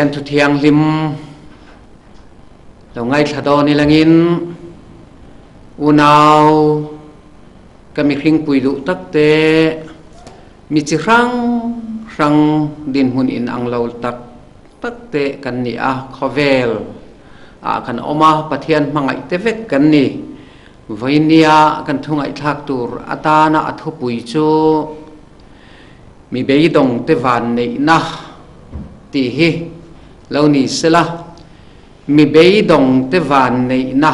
Pathian thu thianghlim lo ngaithla dawn ilangin unau ka mihring pui duh tak te mi chi hrang hrang dinhmun in ang lo tak tak te kan ni a, khawvel ah kan awm a, Pathian hmangaih te vek kan ni. Vawinia kan thu ngaihthlak tur atana a thupui chu Mi beidawng te van neihna tih hi lo ni sela, mi beidawng te van neihna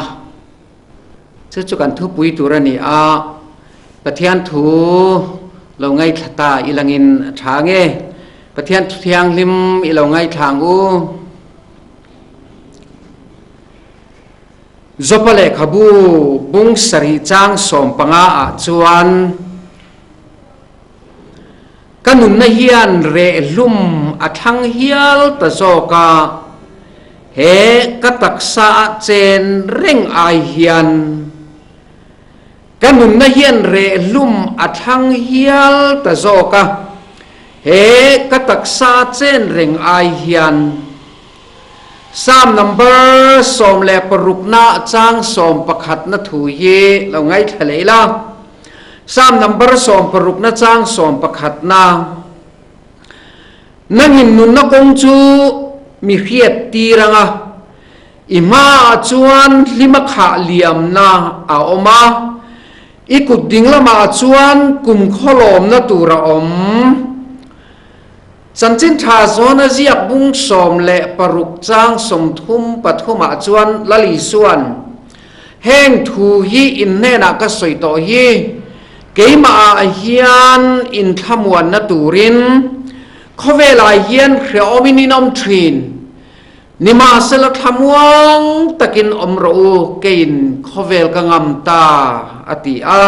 chu chu kan thupui tur a ni a, Pathian thu lo ngaithla ta i langin a tha nge? Pathian thu thianghlim i lo ngaithla ang u. Jopa lehkhabu bung sarih chang 15 ah chuan, Ka nunna hian rehlum a thlang hial ta zawk a, he ka taksa a chen reng ai hian ka nunna hian rehlum a thlang hial ta zawk a, he ka taksa a chen reng ai hian. Psalm number 16 na chang 11 na thu hi lo ngaithla leh ila. Psalm number 16 na chang 11 na Nangin nunna kawng chu mi hriat tir anga, i hmaah chuan hlima khah liamna a awm a, i kut ding lamah chuan kum khawlawmna tur a awm. Chanchin tha zawna ziak bung 16 chang 33 ah chuan Lal Isuan, Heng thu hi in hnenah ka sawi tawh hi, keimahah hian in thlamuanna turin khawvelah hian hrehawmin in awm thin. Nimahsela thlamuang takin awm rawh u, keiin khawvel ka ngam ta, a ti a.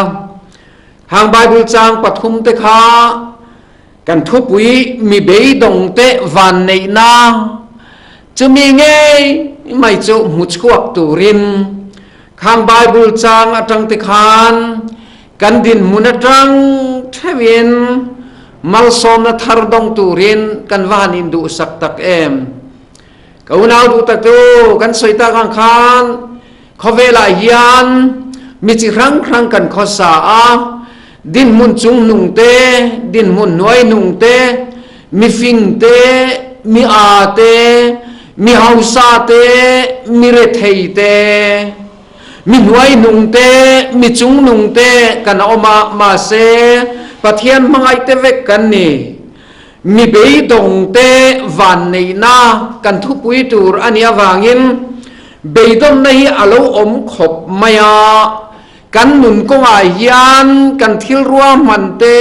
Hang Bible chang pathum te kha kan thupui mi beidawng te vanneihna chumi ngei mai chu hmu chhuak turin khang Bible chang atang te khan kan dinhmun atang theuhin malsawmna thar dawng turin kan va han induhsak tak em. Ka unau duh tak chu kan sawi tak ang khan khawvelah hian mi chi hrang hrang kan khawsa a, dinhmun chung hnung te, dinhmun hnuai hnung te, mi fing te, mi a te, mi hausa te, mi rethei te, mi hnuai hnung te, mi chung nung te kan awm a, mahse Pathian hmangaih te vek kan ni. Mi beidawngte vanneihna kan thupui tur a nih avangin beidawnna hi a lo awm khawp mai a. Kan nun kawngah hian kan thil ruahman te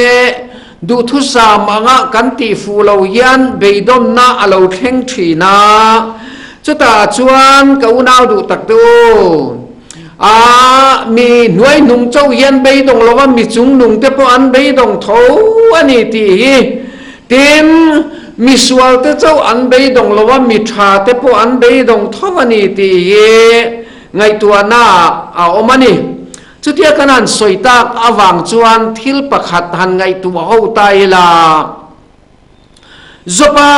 duhthusam anga kan tih fuh lo hian beidawnna a lo thleng thin a. Chutah chuan ka unau duh tak te u, a mi hnuai hnung chauh hian beidawng lo va, mi chung nung te pawh an beidawng tho a ni tih hi. Tin, mi sual te chauh an beidawng lo va, mi tha te pawh an beidawng tho a ni tih hi ngaihtuahna ah a awm a ni. Chutia kan han sawi tak avang chuan thil pakhat han ngaihtuah ho ta ila. Jopa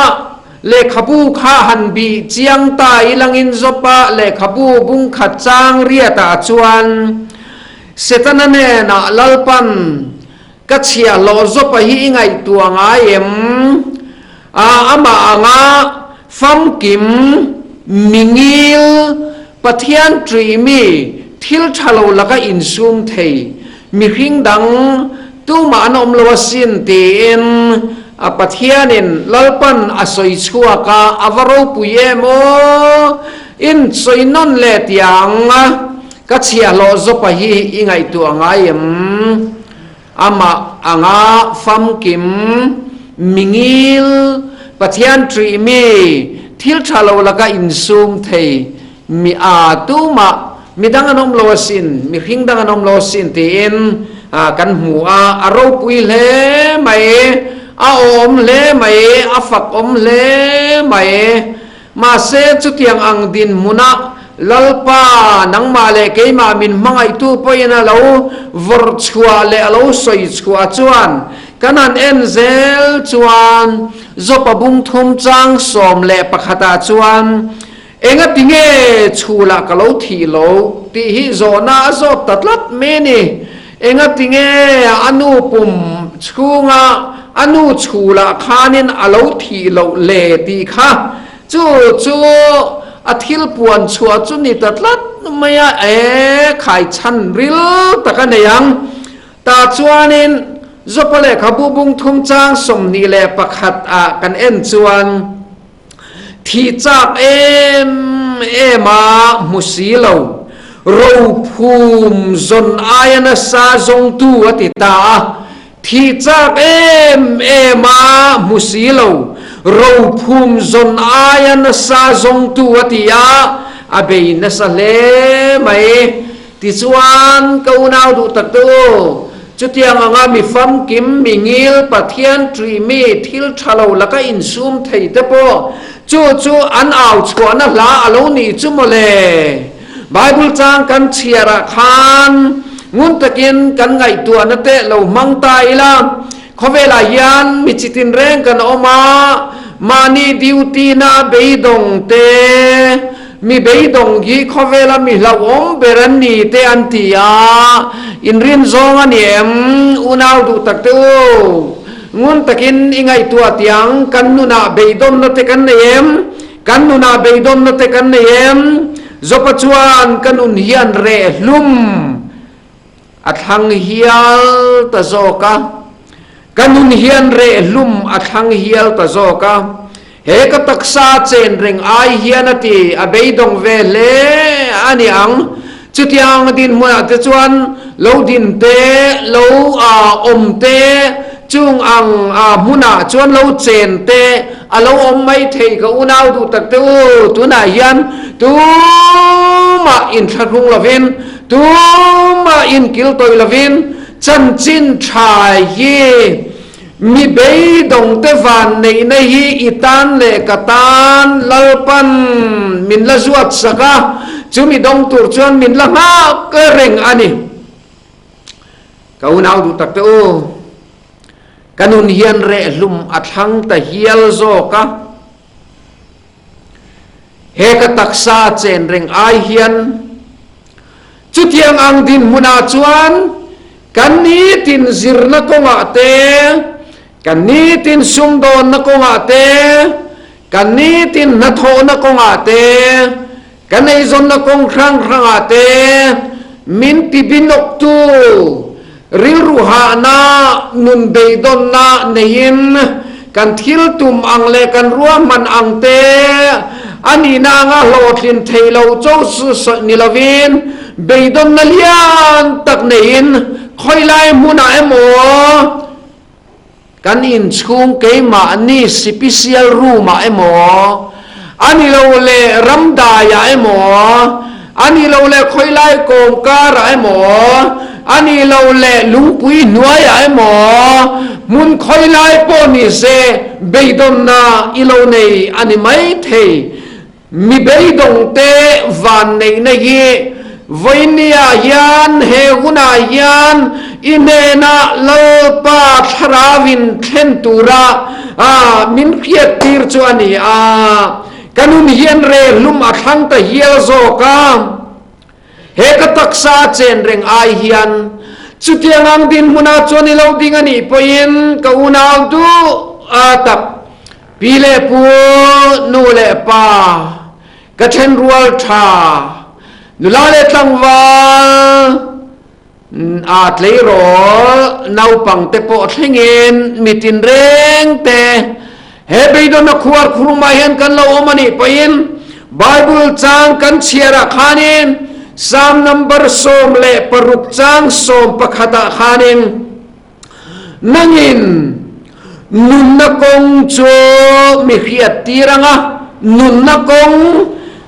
lehkhabu kha han bih chiang ta ilangin Jopa lehkhabu bung khat chang riatah chuan Setana hnenah Lalpan ka chhiahhlawh Jopa hi i ngaihtuah ngai em? A amah anga famkim, mingil, Pathian ṭihmi, thil ṭha lo laka insum thei, mihring dang tumah an awm lo asin tiin a Pathianin Lalpan a sawi chhuak a, a va ropui em aw! In sawi nawn leh tiang ka chhiahhlawh zawpa hi i ngaihtuah ngai em? Amah anga famkim, mingil, Pathian ṭihmi, thil ṭha lo laka insum thei, mi a tumah midang an awm lo asin, mihring dang an awm lo asin tiin kan hmu a, a ropui hle mai, a awm hle mai, a fak awm hle mai. Mahse, chutiang ang dinhmunah Lalpa, nangmah leh keimah min hmangaihtu pawhin a lo vawrh chhuah leh a lo sawi chhuah chuan Kan han en zel chuan Jopa bung thum chang 11 ah chuan Engati nge chhulah ka lo thih lo tih hi zawhna a zawt ta tlat mai a ni. Engati nge a nu pum chhunga a nu chhulah khanin a lo thih loh le tih kha chu chu a thil puan chhuah chu ni ta tlat mai a, e khaichhan ril tak a nei ang. Tah chuanin Jopa lehkhabu bung thum chang 21 ah kan en chuan, Thih chak em em a hmu si lo, rophum zawn aia nasa zawngtu a ti ta a. Thih chak em em a hmu si lo, rophum zawn aia nasa zawngtu a ti a, a bei nasa hle mai. Tichuan, ka unau duh tak te u, chutiang anga mi famkim, mi ngil, Pathian ṭuihmi, thil ṭha lo laka insum thei te pawh, chu chu an au chhuahna hla a lo nih chu maw le? Bible chang kan chhiarah khan ngun takin kan ngaihtuahna te lo hmang ta ila, Khawvelah hian mi chitin reng kan awm a, mahni duty na beidawng te, mi beidawng hi khawvela mi hlauhawm ber an ni te an ti a, inrin zawng a ni em? Unau duh tak te u, ngun takin i ngaihtuah tiang kan nunah beidawnna te kan nei em? Kan nunah beidawnna te kan nei em? Jopa chuan ka nun hian reh hlum. A thlang hial ta zawk a, ka nun hian reh hlum a thlang hial ta zawk a, he ka taksa chen reng ai hian a ti, a beidawng ve hle a ni ang. Chutiang dinhmunah te chuan lo din te, lo awm te, chung ang hmunah chuan lo chen te a lo awm mai thei ka unau duh tak te u, tunah hian tumah inthlahrung lovin, Tumah inkil tawih lovin chanchin tha hi mi beidawngte vanneihna hi i tan leh ka tan Lalpan min la zuat sak a, chumi dawng tur chuan min la nghak reng a ni. Ka unau duh tak te u, ka nun hian rehhlum a thlang ta hial zawk a. He ka taksa chen reng ai hian chutiang ang dinhmunah chuan kan nitin zirna kawngah te, kan nitin sumdawnna kawngah te, kan nitin hnathawhna kawngah te, kan eizawnna kawng hrang hrangah te min tibinawktu Rilru hahna, nun beidawnna neiin kan thil tum ang leh kan ruahman ang te a nihna anga hlawhtlin thei lo cho ni lovin beidawnna lian tak neiin khawilai hmunah emaw Kan inchhung keimahni sipisial room-ah emaw, a ni lo leh ramdaiah emaw, a ni lo leh khawilai kawmkarah emaw, a ni lo leh lungpui hnuaiah emaw, hmun khawilai pawh ni se beidawnna i lo nei a ni maithei. Mi beidawngte vanneihna hi vawinia hian he hunah hian i hnena Lalpa Thlarauin thlen tura min hriattir chu a ni a. Ka nun hian rehlum a thlang ta hial zawk a. He ka taksa a chen reng ai hian chutiang ang dinhmunah chuan i lo ding a nih pawhin ka unau duh a tak pi leh pu, nu leh pa, ka thenrual tha, nula leh tlangval, a tleirawl naupang te pawh thlengin mi tinreng te he beidawnna khuar khurumah hian kan lo awm a nih pawhin Bible chang kan chhiarah khanin Psalm number 16 chang 11 ah khanin Nangin nunna kawng chu mi hriat tir ang a, nunna kawng,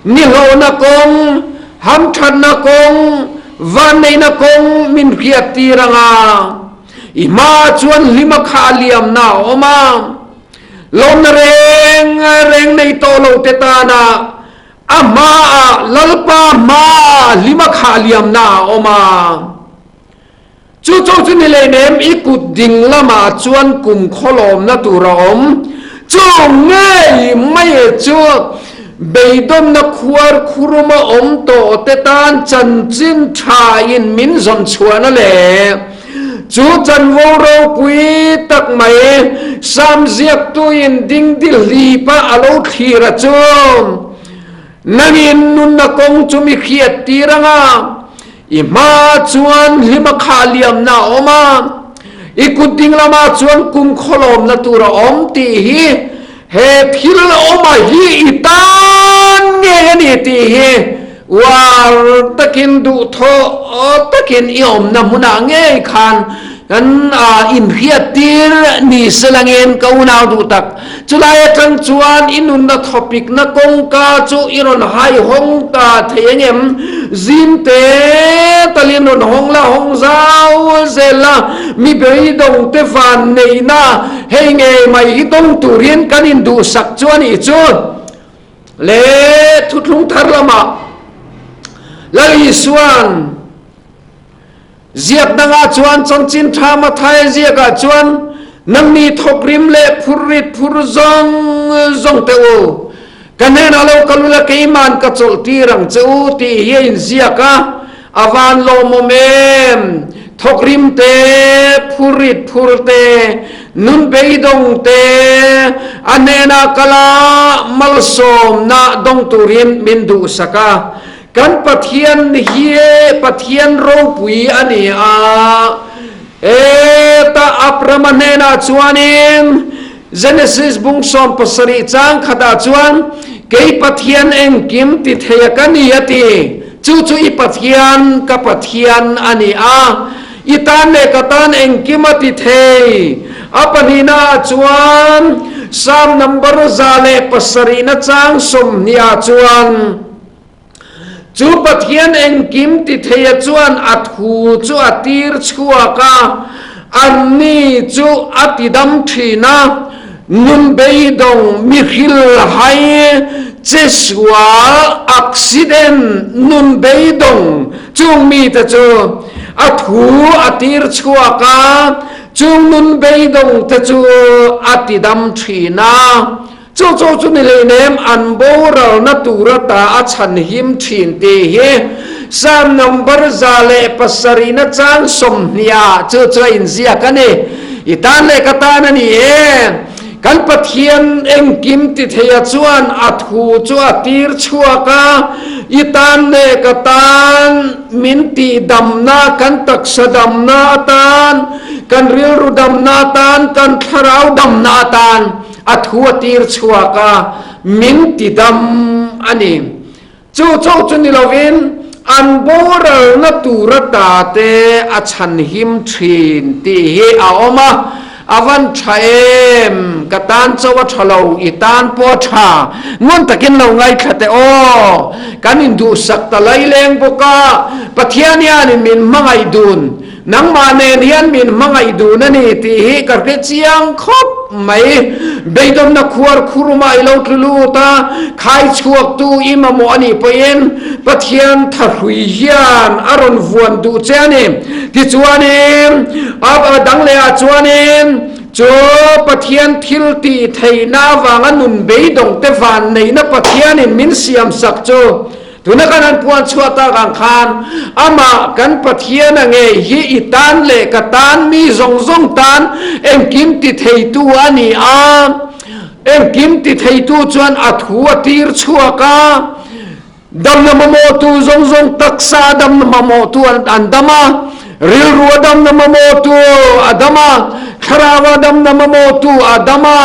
nihlawhna kawng, hamthatna kawng, vanneihna kawng min hriat tir ang a. I hmaah chuan hlima kha a liamna a awm a, lawmna reng reng nei tawh lo te tana a hmaah Lalpa hmaah hlima kha a liamna a awm a. Chu chu chu ni leinem i kut ding lamah chuan kum khawlawmna tur a awm. Chu ngei mai chu beidawnna khuar khuruma awm tawh te tan chanchin tha in min zawn chhuahna leh chu chanvo ropui tak mai Sam ziaktuin dingdi hlipa a lo thlir a chu nangin nunna kawng chu mi hriat tir anga I hma chuan hlima khah liamna a awm a, i kut ding lamah chuan kum khawlawmna tur a awm tih hi he thil awma hi i tan ngei a ni tih hi uar takin duhthawh takin i awmna hmunah ngei khan kan inhriattir ni selangin ka unau duh tak. Chulai atang chuan i nunna thawpikna kawngka chu i rawn haihawng ta thei engem? Zim te talin rawn hawng la, hawng zau zel la, mi beidawng te van neihna hei ngei mai hi dawng turin kan induhsak chu a nih chu. Le thuthlung thar lamah Lal Isua'n Ziak dangah chuan chanchin tha Matthai ziakah chuan nangni thawkrim leh phurrit phur zawng zawng teh u, ka hnenah lo kal ula keiman ka chawlh tir ang che u tih hi a inziak a, a van lawmawm em? Thawkrim te, phurrit phur te, nun beidawng te, a hnenah kal a malsawmna dawng turin min duhsak a. Kan Pathian hi Pathian ropui a ni a, heta Abrama hnenah chuanin Genesis bung 17 chang khatah chuan, Kei Pathian engkim ti thei a ka ni a ti. Chu chu i Pathian, ka Pathian a ni a, i tan leh ka tan engkim a ti thei. A pahnihnaah chuan Psalm number 107na chang 20 ah chuan, Chu Pathian engkim ti theia chuan a thu chu a tir chhuak a, anni chu a ti dam thin a, nun beidawng, mihril hai, che sual, accident, nun beidawng chung mite chu a thu a tir chhuak a, chung nun beidawng te chu a ti dam thin a. Chu chu chu ni hleinem an boralna tur ata a chhan him thin tih hi Psalm number 107 na chang 20 ah chu chu a inziak a ni. I tan leh ka tan a ni e. Kan Pathian engkim ti theia chuan a thu chu a tir chhuak a, i tan leh ka tan min tihdamna, kan taksa damna atan, kan rilru damna atan, kan thlarau damna atan, A thu a tir chhuak a, min ti dam a ni. Chu chauh chu ni lovin an boralna tur ata te a chhan him thin tih hi a awm a, a van tha em, ka tan chauh a tha lo, i tan pawh a tha, ngun takin lo ngaithla teh aw, kan induhsak ta laileng bawk a, Pathian hianin min hmangaih dun. Nangmah nen hian min hmangaih dun a ni tih hi ka hre chiang khawp mai. Beidawnna khuar khuruma i lo tlu lut a, khai chhuaktu i mamawh a nih pawhin Pathian thahrui hian a rawn vuan duh che a ni. Tichuanin, a dang lehah chuanin chu Pathian thil tih theihna avanga nun beidawngte vanneihna Pathianin min siamsak chu Tuna kan han puan chhuah tak ang khan amah kan Pathian a ngei hi i tan leh ka tan mi zawng zawng tan engkim ti theitu a ni a, engkim ti theitu chuan a thu a tir chhuak a, damna mamawhtu zawng zawng taksa damna mamawhtu an dam a, rilru a damna mamawhtu a dam a, thlarau a damna mamawhtu a dam a.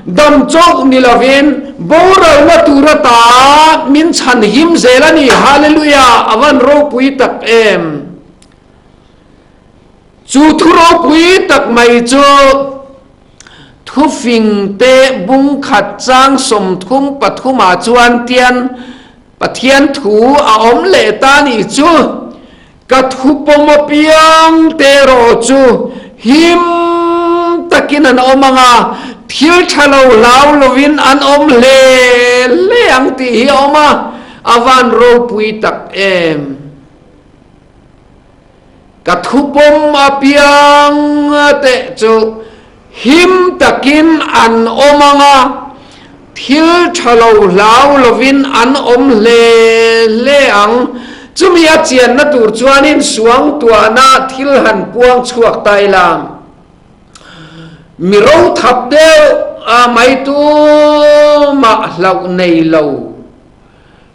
Dam chauh ni lovin boralna tur ata min chhan him zel a ni. Hallelujah! A van ropui tak em! Chu thu ropui tak mai chu thufing te bung khat chang 33 ah chuan tian Pathian thu a awm leh ta nih chu. Ka thu pawm apiang te erawh chu him takin an awm ang a, thil tha lo hlau lovin an awm hle hle ang tih hi a awm a, a van ropui tak em. Ka thupawm apiang te chu him takin an awm ang a, thil tha lo hlau lovin an awm hle hle ang. Chumi a chianna tur chuanin suangtuahna thil han puang chhuak ta ila. Mi rothap deuh a mai tumah hlauh nei lo.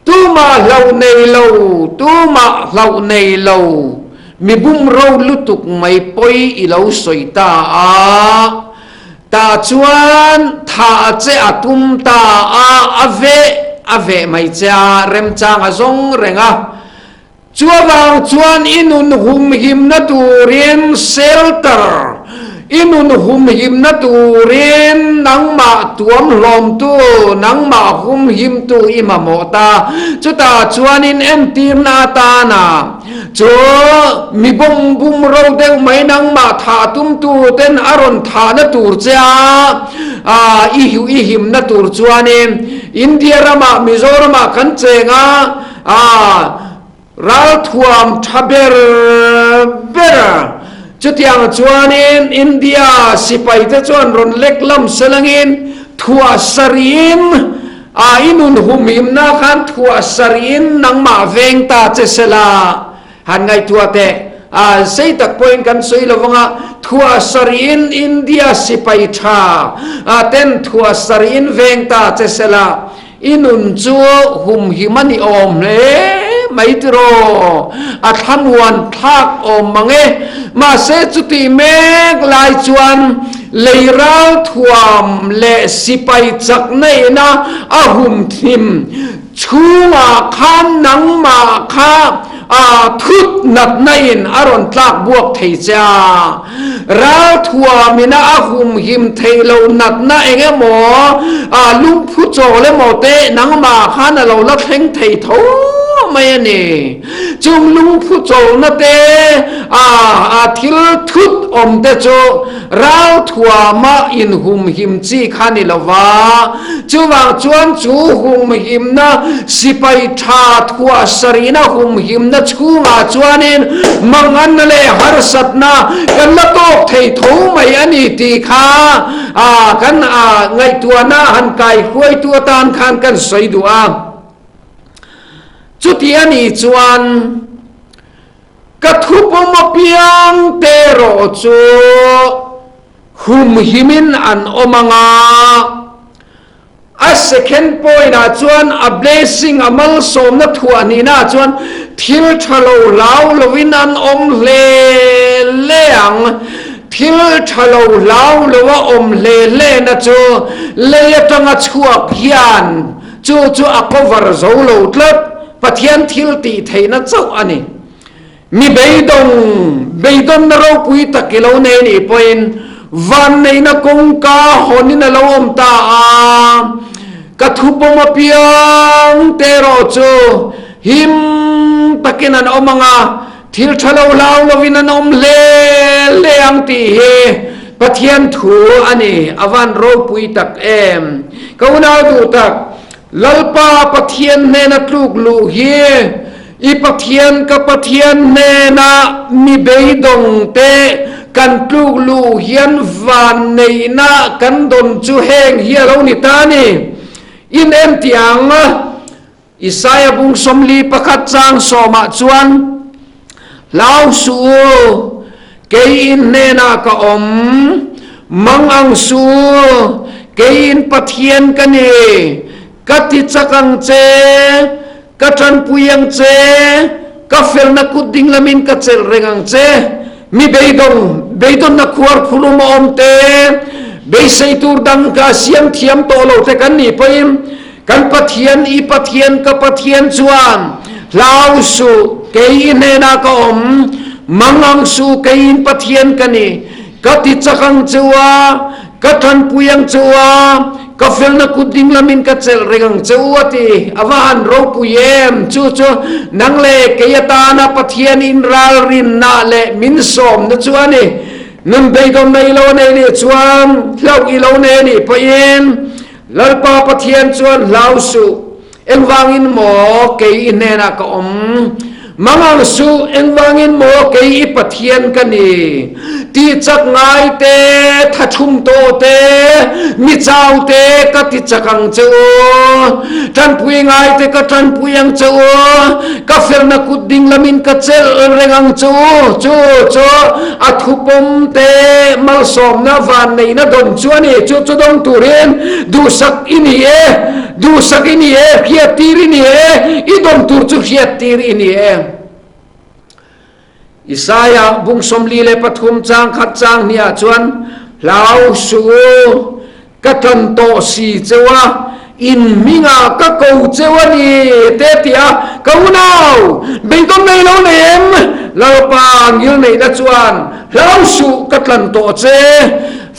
Tumah hlauh nei lo, tumah hlauh nei lo, mi bumro lutuk mai pawi i lo sawi ta a, tah chuan thah che a tum ta a, a veh a veh mai che a, remchang a zawng reng a. Chuavang chuan i nun humhimna turin shelter, i nun humhimna turin nangmah tuam hlawmtu, nangmah humhimtu i mamawh ta. Chutah chuanin entirna atana chu mi bawm bum ro deuh mai nangmah thah tumtu ten a rawn thahna tur che a, i i himna tur chuanin India ramah Mizoramah kan cheng a, A ralthuam tha ber ber. Chutiang chuanin India sipaite chuan rawn lek lam selangin thuah sarihin a i nun humhimna khan thuah sarihin nangmah veng ta che sela han ngaihtuah teh. A sei tak pawhin kan sawi lo vang a, thuah sarihin India sipai tha ten thuah sarihin veng ta che sela I nun chu humhim a ni awm hle mai tiraw? A thlamuan thlak awm mang e. Mahse chutih mek lai chuan lei ral thuam leh sipai chak neihna a humthim chhungah khan nangmah kha A thut natna in a rawn tlak buak thei che a, ralthuam ina a humhim theih loh natna eng emaw, a lungphu chawl emaw te nangmah khan a lo la thleng thei tho mai a ni. Chung lungphu chawlna te, a a thil thut awm te chu ralthuama inhumhim chi kha ni lo va, Chuvang chuan chu humhimna sipai tha thuah sarihna humhimna chhungah chuanin manganna leh harsatna kan la tawk thei tho mai a ni tih kha kan ngaihtuahna han kaihruaitu atan khan kan sawi duh a. Chuti a nih chuan ka thupawm apiang te erawh chu Humhimin an awm ang a, a second point ah chuan a blessing, a malsawmna thuah hnihna ah chuan thil tha lo hlau lovin an awm hle hle ang. Thil tha lo hlau lo a awm hle hle na chu lei atanga chhuak hian chu chu a cover zo lo tlat, Pathian thil tih theihna chauh a ni. Mi beidawng, beidawnna ropui tak i lo nei nih pawhin vanneihna kawngka hawnin a lo awm ta a, ka thupawm apiang te erawh chu him takin an awm ang a, thil tha lo hlau lovin an awm hle hle ang tih hi Pathian thu a ni, a van ropui tak em. Ka unau duh tak, Lalpa Pathian hnena tluk luh hi I Pathian ka Pathian hnena mi beidawng te kan tluk luh hian van neihna kan dawn chu heng hi a lo ni ta a ni. In en tih ang Isaia bung 41 chang sawmah chuan, Hlau suh u, kei in hnenah ka awm, mang ang suh u, kei in Pathian ka ni, ka ti chak ang che, Ka ṭanpui ang che, ka felna kut ding lamin ka chelh reng ang che. Mi beidawng, beidawnna khuar khulum a awm te, beisei tur dang ka siam thiam tawh lo te kan nih pawhin, kan Pathian, i Pathian, ka Pathian chuan, Hlau suh, kei i hnenah ka awm, mang ang suh, kei in Pathian ka ni, ka ti chak ang che u a, Ka ṭanpui ang che u a, ka felna kut ding lamin ka chelh reng ang che u, a ti. A va han ropui em! Chu chu nang leh kei atana Pathian inralrinna leh min sawmna chu a ni. Nun beidawnna i lo nei nih chuan hlauh i lo nei a nih pawhin Lalpa Pathian chuan hlau suh. Engvangin maw kei i hnenah ka awm? Mangang suh, engvangin maw kei i Pathian ka ni? Ti chak ngai te, tha thum tawh te, mi chau te ka ti chak ang che u. Tanpui ngai te ka tanpui ang che u. Ka felna kut ding lamin ka chelh reng ang che u. Chu chu a thupawm te malsawmna vanneihna dawn chu a ni. Chu chu dawng turin duhsak i ni e. Duhsak i ni e, hriattir i ni e, i dawm tur chu hriattir i ni e. Isaiah bung 43 chang khat chang hniah chuan, Hlau suh u, ka tan tawh si cheu a, in hmingah ka ko cheu a ni, te ti a, ka unau, beidawn nei lo nei em? Lalpa ngilneihna chuan, Hlau suh, ka tlan tawh che.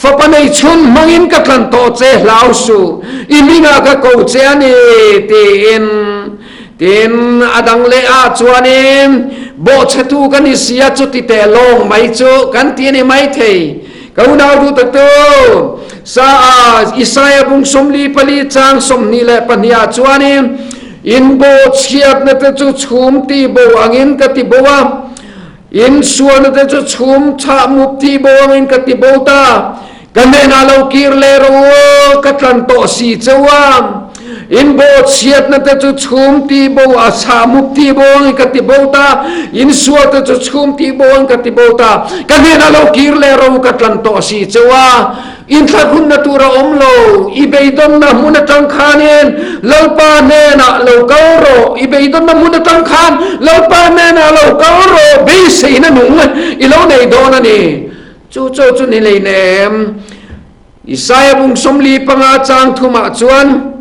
Fapa nei chhun hmangin ka tlan tawh che hlau suh, i mingah ka ko che a ni, tiin. Tin, a dang leh ah chuanin, Bawhchhetu ka ni sia chuti teh lawng mai chu kan ti a ni maithei. Ka unau duh taktu, sa a Isaiah bung 44 chang 22 ah chuanin, In bawhchhiatna te chu chhum tih bo angin ka ti bo a, In sualna te chu chhum chhah mup tih bo angin ka ti bo ta. Ka hnenah lo kir leh rawh u, ka tlan tawh si cheu a. In bawhchhiatna te chu chhum tih bo a chhah mup tih bo angin ka ti bo ta. In sual te chu chhum tih bo angin ka ti bo ta. Ka hnenah lo kir leh rawh u, ka tlan tawh si cheu a. Inthlahrunna tur a awm lo, i beidawnna hmun atang khanin Lalpa hnenah lo kal rawh, i beidawnna hmun atang khan Lalpa hnenah lo kal rawh, beiseina nung i lo nei dawn a ni. Chu chu chu ni leinem. Isaiah bung 45 chang thumah chuan,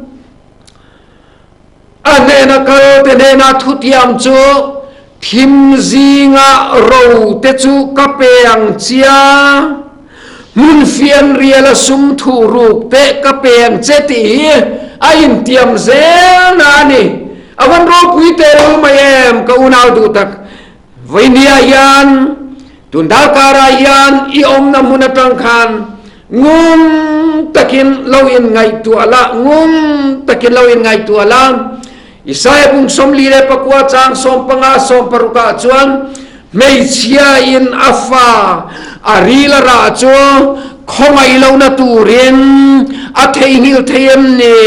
A hnena kal te hnena thutiam chu thim zinga ro te chu ka pe ang chia, hmun fianriala sum thuh ruk te ka pe ang che tih hi a intiam zel na a ni. A van ropui teh mai em ka unau duh tak. Vawinia hian tun darkarah hian i awmna hmun atang khan ngun takin lo inngaihtuah la, ngun takin lo inngaihtuah la. Isaiah bung 49 chang 15 16 ah chuan hmeichhia in a fa a ril a rah chu khawngaih lohna turin a theihnghilh thei em ni?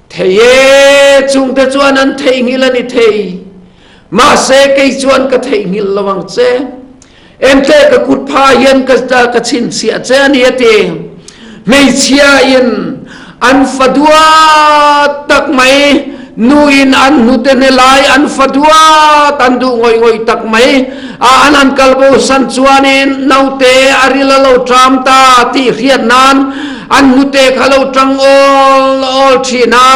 Thei e, chungte chuan an theihnghilh a ni thei. Mahse, kei chuan ka theihnghilh lo ang che. Entle ka kut pha hian ka ka chhinchhiah che a ni a ti. Hmeichhia in an fa duat tak mai, nu in an hnute hne lai an fa duat an duh ngawih ngawih tak mai a an han kal bo san chuanin naute a ril a lo ṭam ta tih hriat nan An hnute kha lo ṭang awl awl ṭhin a,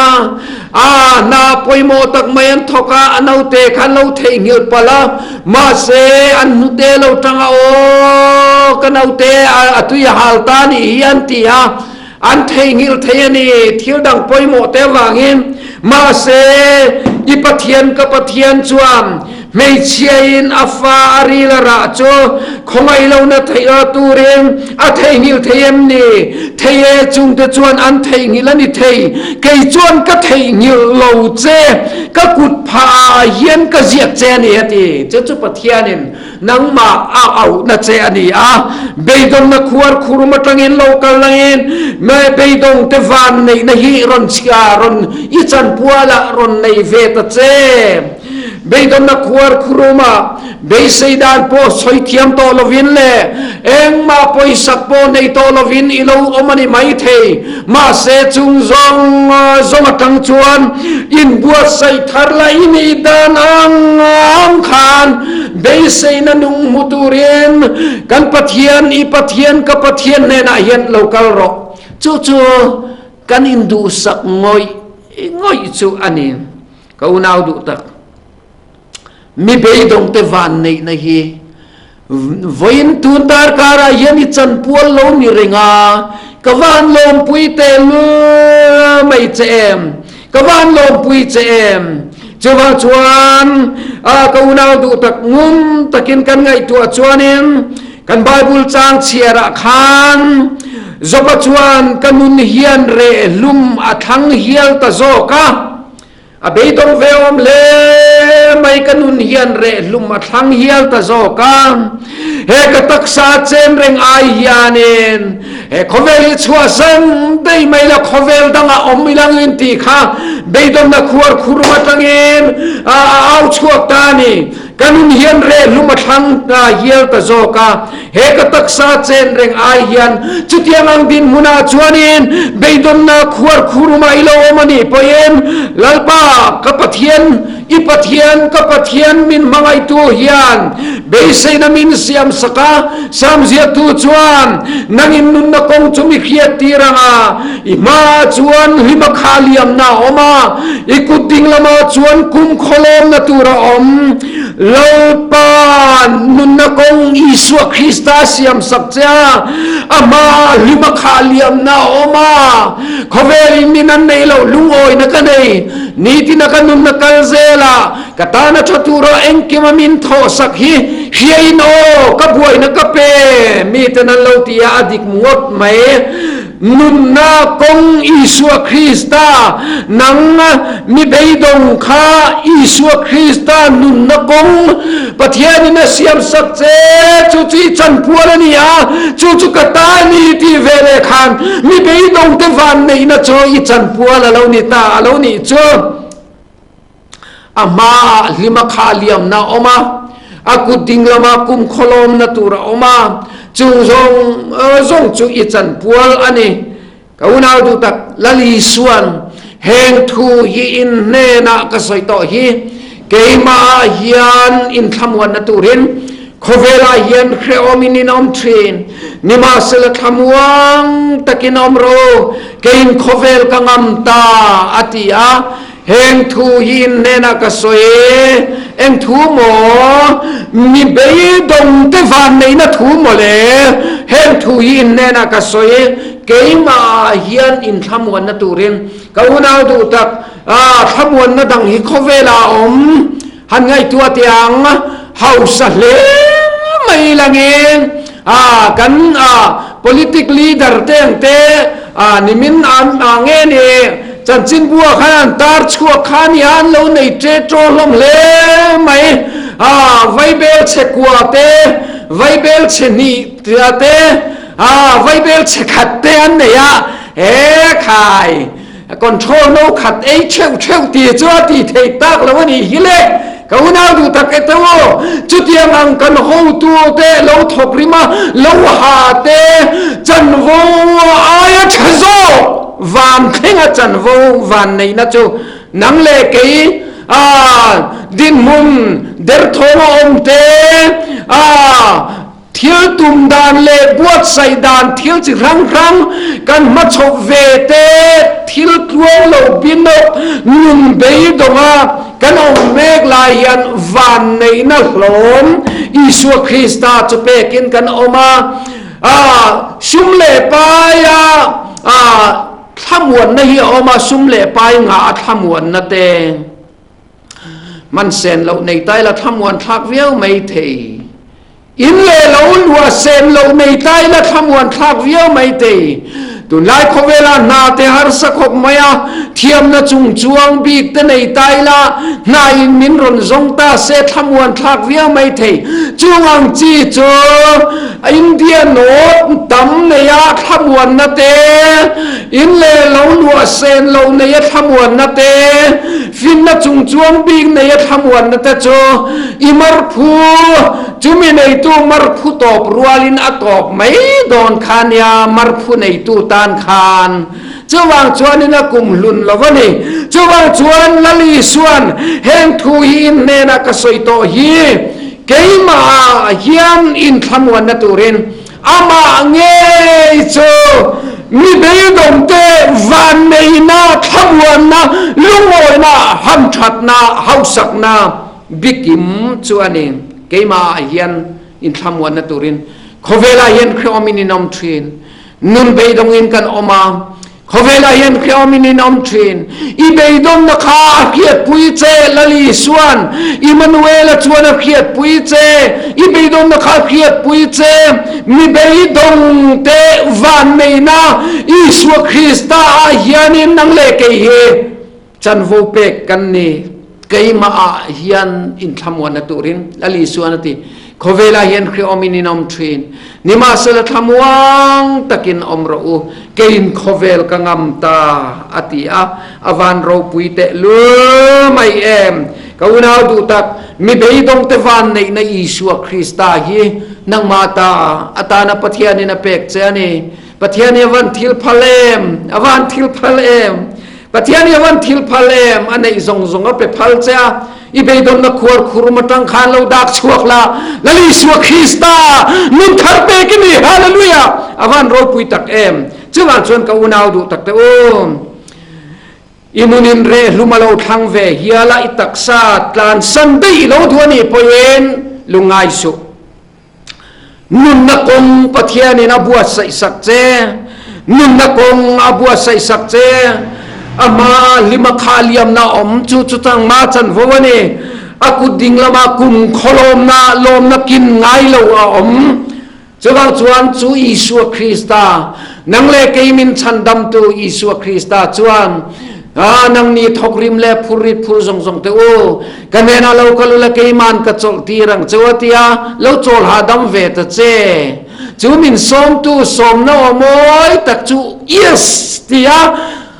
a hna pawimawh tak mai an thawk a, a naute kha an lo theihnghilh palh a, mahse an hnute lo ṭang a, Aw, ka naute a tui a hal ta nih hi an ti a, an theihnghilh thei a ni, thil dang pawimawh te avangin. Mahse, i Pathian ka Pathian chuan Hmeichhiain a fa a ril a rah chu khawngaih lohna theih a turin a theihnghilh thei em ni? Thei e, chungte chuan an theihnghilh a ni thei. Kei chuan ka theihnghilh lo che, ka kut phah ah hian ka ziak che a ni a ti. Chu chu Pathianin nangmah a auhna che a ni a. Beidawnna khuar khurum atangin lo kal langin beidawngte van neihna hi rawn chhia rawn i chanpualah rawn nei ve ta che. Beidawnna khuar khuruma beisei dan pawh sawi thiam tawh lovin leh engmah pawisak pawh nei tawh lovin i lo awm a ni maithei. Mahse chung zawng zawng atang chuan inbuatsaih thar la i nih dan ang ang khan beiseina nung hmu turin kan Pathian, i Pathian, ka Pathian hnenah hian lo kal rawh. Chu chu kan induhsak ngawih ngawih chu a ni. Ka unau duh tak, mi beidawngte van neihna hi vawiin tun darkarah hian i chanpual lo ni reng a, ka van lawmpui tehlul mai che em, ka van lawmpui che em. Chuvang chuan ka unau duh tak ngun takin kan ngaihtuah chuanin kan Bible chang chhiarah khan Joba chuan ka nun hian rehlum a thlang hial ta zawk a, A beidawng ve awm hle mai. mai, ka nun hian rehhlum a thlang hial ta zawk a. He ka taksa chen reng ai hianin he khawvel hi chhuahsan daih mai la, khawvel dangah awm ila ngin tih kha beidawnna khuar khurum atangin a au chhuak ta a ni. Ka nun hian rehhlum a thlang hial ta zawk a, he ka taksa chen reng ai hian chutiang ang dinhmunah chuanin beidawnna khuar khurumah i lo awm a nih pawhin Lalpa ka Pathian, I Pathian, ka Pathian min hmangaihtu hian beiseina min siam sak a, Sam ziaktu chuan nangin nunna kawng chu mi hriat tir ang a, i hmaah chuan hlima kha liamna a awm a, i kut ding lamah chuan kum khawlawmna tur a awm. Lalpa nunna kawng Isua Krista siam sak che a, a hmaah hlima kha liamna a awm a, khawvelin min an neih loh lungawina ka nei. Nitina ka nunna kal zel a, ka tana tha tura engkima min thawhsak hi hriain aw, ka buaina ka pe, miten an lo ti a, a dik ngawt mai. Nunna kawng Isua Krista, nang mi beidawng kha Isua Krista nunna kawng Pathianin a siamsak che, chu chu i chanpual a ni a, chu chu ka ta a ni tih veleh khan mi beidawngte vanneihna chu i chanpual a lo ni ta a lo nih chu. A hmaah hlima kha liamna a awm a, a kut ding lama kum khawlawmna tur a awm a, chung zawng zawng chu i chanpual a ni. Ka unau duh tak, Lal Isuan heng thu hi in hnenah ka sawi tawh hi, keimahah hian inthlamuanna turin khawvelah hian hrehawmin in awm thin, nimahsela thlamuang takin awm rawh u, keiin khawvel ka ngam ta, a ti a. Heng thu hi in hnenah ka sawi e, eng thu maw? Mi beidawngte vanneihna thu maw le? Heng thu hi in hnenah ka sawi e, keimahah hian inthlamuanna turin ka unau duh tak, thlamuanna dang hi khawvelah a awm. Han ngaihtuah teh ang, hausa hle mai langin kan politic leader te ang te nimin an nge ni chanchinbua khan an tar chhuak kha a nia, an lo nei ṭe ṭaw hlawm hle mai. Vaibel chhe kua te, vaibel chhe hnih te, vaibel chhe khat te an nei a, he khai. Control no khat ei theuh theuh ti chu a ti thei tak lo a nih hi le. Ka unau duh tak e teu aw, chutiang ang kan hotu te lo thawk rim a, lo ha te chanvo aia tha zawk van thlenga chanvo van neihna chu nang leh kei a dinhmun derthawng a awm te a Thil tum dan leh buatsaih dan thil chi hrang hrang kan hmachhawp ve te, thil tluang lo binawk nun beidawnga kan awm mek lai hian vanneihna hlawm Isua Krista chu pekin kan awm a, sum leh paia thlamuanna hi a awm a, sum leh pai ngah a thlamuanna te. Hman sen loh nei tai la thlamuan thlak viau mai thei. In leh lo luah sen loh nei tai la thlamuan thlak viau mai thei. Tunlai khawvela hna te harsa khawp mai a, thiamna chung chuang bik te nei tai la, hna in min rawn zawng ta se thlamuan thlak viau mai thei. Chung ang chi chu India nawt tam neia thlamuanna te, In leh lo luah sen lo nei a thlamuanna te, finna chungchuang bik nei a thlamuanna te chu i marphu, chumi neitu marphu tawp rualin a tawp mai dawn kha nia, marphu neitu tan khan. Chuvang chuanin a kum hlun lo a ni. Chuvang chuan Lal Isuan heng thu hi in hnenah ka sawi tawh hi, keimahah hian inthlamuanna turin Amah ngei chu mi beidawngte vanneihna, thlamuanna, lungawina, hamthatna, hausakna bikim chu a ni. Keimahah hian inthlamuanna turin khawvelah hian hrehawmin in awm thin. Nun beidawngin kan awm a. Khawvelah hian hrehawmin in awm thin. I beidawnna kha a hriatpui che, Lal Isuan. Immanuela chuan a hriatpui che. I beidawnna kha a hriatpui che. Mi beidawngte vanneihna Isua Krista ah hianin nang leh kei hi chanvo pek kan ni. Keimah ah hian inthlamuanna turin Lal Isuan a ti. Khawvelah hian hrehawmin in awm thin. Nimahsela thlamuang takin awm rawh u, keiin khawvel ka ngam ta, a ti a. A van ropui teh lul mai em! Ka unau duh tak, mi beidawngte van neihna Isua Krista hi nangmah ta atana Pathianin a pek che a ni. Pathian hi a van thil phal em? A van thil phal em? Pathian hi a van thil phal em? A neih zawng zawng a pe phal che a, i beidawnna khuar khurum atang khan lo dak chhuak la, Lal Isua Krista nun thar pek i ni! Hallelujah! A van ropui tak em! Chuvang chuan ka unau duh tak te u, i nunin rehhlum a lo thlang ve hial a, i taksa tlansan daih i lo duh a nih pawhin lungngai suh. Nunna kawng Pathianin a buatsaih sak che, nunna kawng a buatsaih sak che, a hmaa hlima kha liamna a awm chu chutang ma chanvo a ni. A kut ding lama kum khawlawmna lawmna kin ngai lo a awm. Chuvang chuan chu Isua Krista, nang leh kei min chhandamtu Isua Krista chuan, A nangni thawkrim le phurrit phur zawng zawng te u, ka hnenah lo kal ula keiman ka chawlh tir ang cheu a tia, lo chawl hahdam ve ta che. Chu min sawmtu sawmna aw mawi tak chu Yes! tia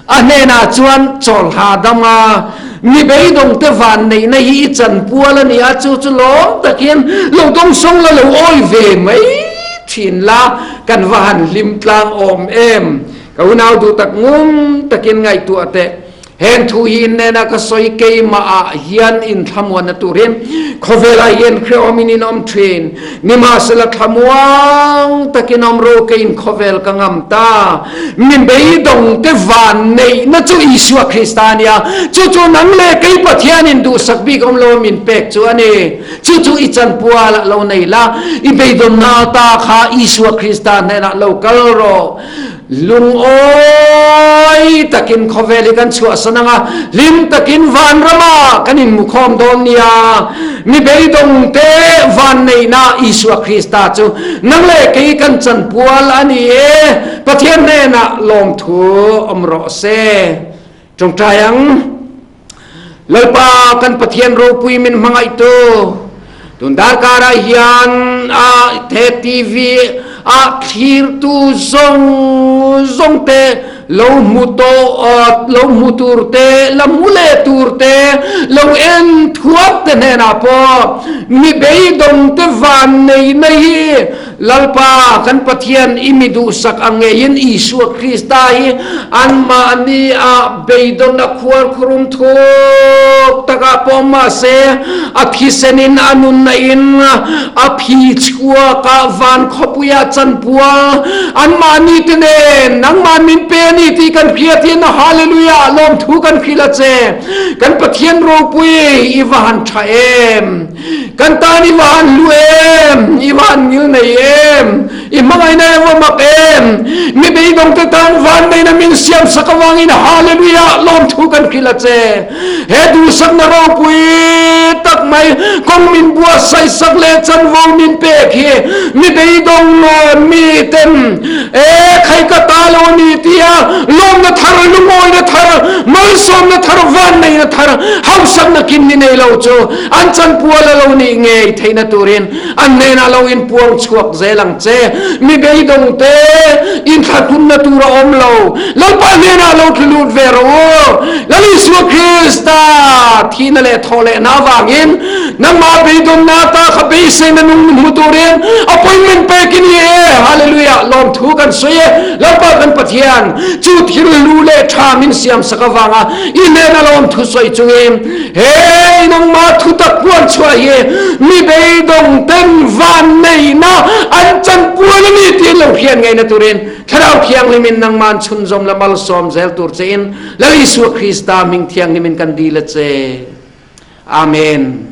a hnenah chuan chawl hahdam a, mi beidawngte vanneihna hi i chanpual a ni a, chu chu lawm takin lo dawngsawng la lo awi ve mai thin la, kan va han hlim tlang awm em! Ka unau duh tak ngum takin ngaihtuah teh. Heng thu hi in nena ka sawi keimah ah hian in thlamuanna turin khawvelah hian hrehawmin in awm thin. Nimahsela thlamuang takin awm ro keiin khawvel ka ngam ta. Mi beidawngte van neihna chu Isua Krista a nia. Chu chu nang leh kei Pathianin duhsak bik awm lo a min pek chu a ni. Chu chu i chanpual ah lo nei la, i beidawnna ta kha Isua Krista hnenah lo kal rawh. Lungawi takin khawvel hi kan chhuahsan ang a, hlim takin vanrama kan inmukhawm dawn nia. Mi beidawngte vanneihna Isua Krista chu nang leh kei kan chanpual a ni e. Pathian hnenah lawmthu awm rawh se. Tawngtai ang. Lalpa kan Pathian ropui min hmangaihtu, tun darkarah hian a he TV a thlirtu zawng zawng te lo hmu tawh lo hmu tur te la hmu leh tur te lo en thuap te hnenah pawh mi beidawng te van neihna hi Lalpa kan Pathian i mi duhsak ang ngeiin Isua Krista hi anmahni ah beidawn a khuar khurum thuk takah pawh mahse a thisen in a nunna in a phi chhuak a van khawpui ah chanpual anmahni te nen nangmah min pe a ni tih kan hriat hian Hallelujah lawmthu kan hrilh a che kan Pathian ropui i va han tha em. Kan tan i va han hlu em, i va han ngil nei em, i hmangaihna i va mak em, mi beidawngte tan vanneihna min siam sak avangin Hallelujah lawmthu kan hrilh a che. He duhsakna ropui tak mai kawng min buatsaih sak leh chanvo min pek hi mi beidawng lawm mi ten e khai ka ta lo a ni tia lawmna thar, lungawina thar, malsawmna thar, vanneihna thar, hausakna kin ni nei lo chu An chanpual a lo nih ngei theihna turin an hnenah lo inpuang chhuak zel ang che. Mi beidawngte inthlahrunna tur a awm lo. Lalpa hnenah lo tlu lut ve rawh u. Lal Isua Krista thihna leh thawh lehna avangin nangmah beidawnna ata kha beiseina nung hmu turin appointment pek i ni e. Hallelujah! Lawmthu kan sawi e. Lalpa kan Pathian chu thil hlu leh tha min siamsak avanga i hnena lawmthu sawi chungin Hei nangmah thutak puan chhuah hi mi beidawng ten van neihna an chanpual a ni tiin lo hriat ngeina turin Thlarau Thianghlim in nangmah an chhunzawm la malsawm zel tur che in Lal Isua Krista hming thianghlim in kan dil a che. Amen.